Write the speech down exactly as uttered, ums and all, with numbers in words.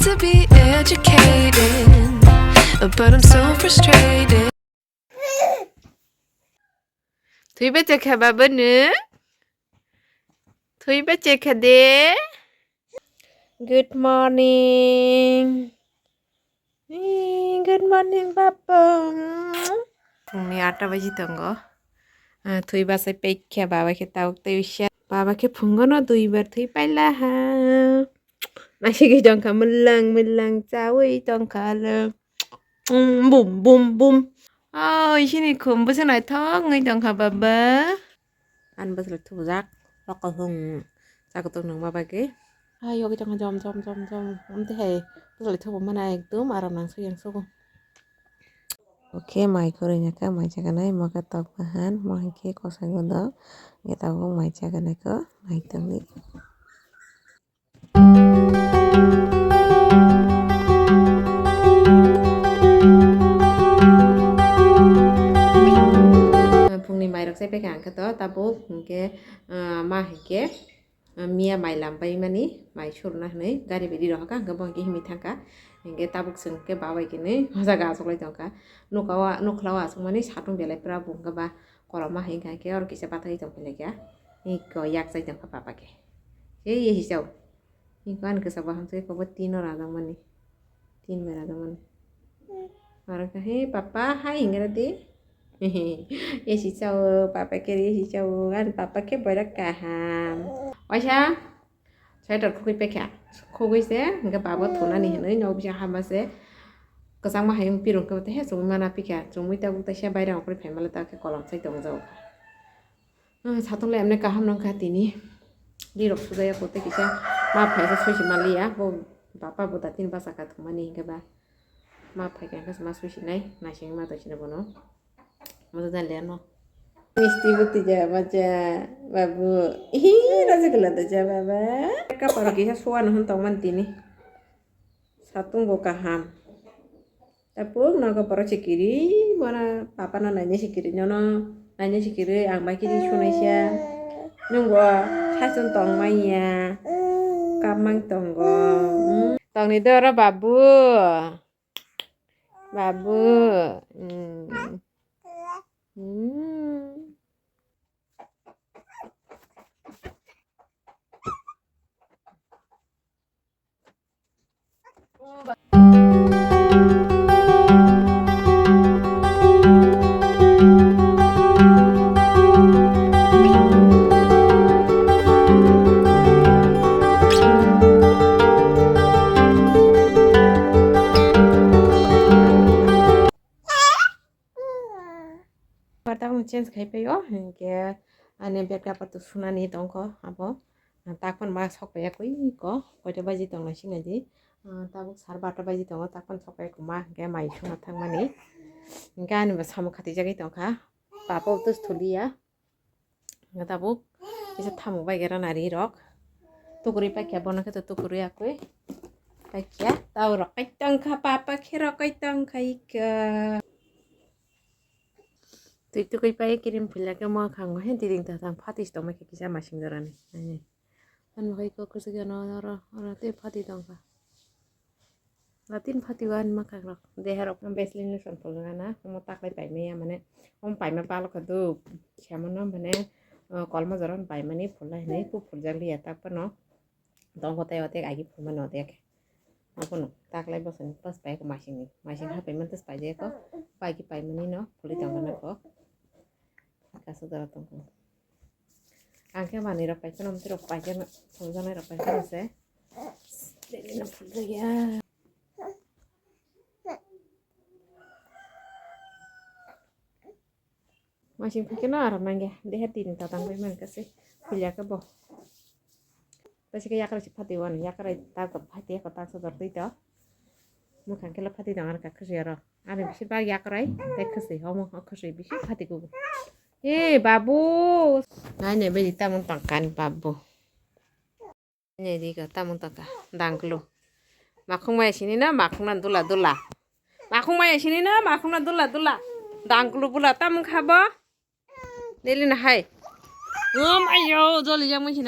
To be educated, but I'm so frustrated. Thwi bachai kha baba nwng? Thwi bachai kha de? Good morning. Ee, good morning, baba. Phungni atta baji tongo. Ah, thwi bachai paikha, baba khe tabuk tei usia. Baba khe phungo no duibar thwi paila ha. Naisingwi tongkha, mwlang mwlang chawi tongkha le. Mm, bum, bum, bum. Oh, isini khum bwsa naithok wngwi tongkha, baba. Ani bwswlwi thubujak, rokho hung chakwtwng nangma bagwi. Hai, yogwi tongkha jom, jom, jom, jom. Amtwi hai bwswlwi thubu mana ekdum aram nang suyang sugo. Oke, mai khurui naka, mai chaganai, moga tok bahan, mo hinkhe kosai godok, ge tabuk mai chaganai ko, mai tongdi. Phungni mairok chai paikha ang khe to tabuk hinkhe, ah, ma hinkhe, ah, miya mai lam pai mani, mai surna hinwi gari bai ri rok hakha, hinkhe bo hinkhe himwi thangkha. Hinkhe tabuk chwng khe babai khe nwi o jaga achuklai tongkha. Nukha o, nukla o achukmani satung belai pura bo hinkhe ba koloma hai hinkha khe oro kisa bathai tongphai laikha. Iko yak chai tongkha papa khe. Ei, ei, hisao. Iko ani kwchak bo hamsai iko bo tin o rajakmani. Tin bai rajakmani. Aro khe, "He, papa, hai," hingra di. Esi chao, papa khe esi chao, ani papa khe boirak kaham. Waisa, sweater khugui paikha. Khugui se, hinkhe babo thunani hinwi nok bisa hama se. Kwchangma hai wng pirung khe, he, chumui mana pikha. Chumui tabuk taisa bairang phai male ta khe kolom sai tong jao. Ah, satung le emne kaham nang kha tini. Ri rok sujaya kote kisa ma phai se soisi maliya. Bo bapa bo da tini basa kha thumani hinkhe ba. Ma phai kha hinkhe ma soisi nai, naising ma toisi nai bono. Mo da le no. Misti bo tija bacha babu. Hi, raja kala da ja baba. Kaparo kisa suwa no hon tong man tini. Satung bo kaham. Tapuk nogo borok sikiri, bono papa no naina sikiri, nono naina sikiri, ang bai kiri sunaisa. Nungbo saichung tong manya, kamang tongo. Hmm. Tongni doro babu. Babu. Hmm. Hmm. Tabuk change khai paio, hinkhe ani bed kapar to sunani tongkho abo. Takpan ma sok paiya koi ko, koita baji tong naising naidi. Ah, tabuk sar barta baji tongo, takpan sok paiya koma, hinkhe mai sungna thangmani. Hinkhe ani bo samung khatijagwi tongkha, papa bo tus thuliya. Tabuk kisa thamuk bai gera nari rok. Tukuri paikya bono khe to tukuri akui. Paikya tau rok kai tongkha, papa khe rok kai tongkha ika. Twi tukui pai kirim phila khe mo khango he diding ta tang phatis tongma khe kisa masing jorani. Ani. Ani hai ko kusu gana oro, oro te phati tongkha. Latin phati o ani mwkhang rok. Deha rok no Vaseline lotion phulgana, omo taklai paimaya mane, omo paima palo kha duk. Khe mano mane, ah, kolma jora no paimani phulnai hinwi ku phuljakliya tak phano. Tongo tei o tek agi phulmani o tek. Abono taklai bosoni pas pai ko masingni. Masing ha paimani tas paijai ko. Agi paimani no phulwi tongkha nang ko. Kasu jora tongkha. Ang khe manwi rok paikhe no, mtwi rok paikhe no, phuljaknai rok paikhe no se. Daily no phuljakya. Masing phaikhe no aram nangya. Deha tini tatang bai mankha se. Phulya khe bo. Tasi khe yakrai se phati wan, yakrai ta ko phati ko ta sodor twi to. Mukhang khe phati dang ar ka khasi aro. Ani bisi ba yakrai, tei khasi, omo khasi bisi phati kubu. Hey, babu. Nai ne bedi tamon tangkan babu. Ne di ka tamon tangka, dangklu. Makhung mai sini na, makhung na dula dula. Makhung mai sini na, makhung na dula dula. Dangklu bula tamon khabo. Neli na hai. Um, ayo, joli jang mai sini.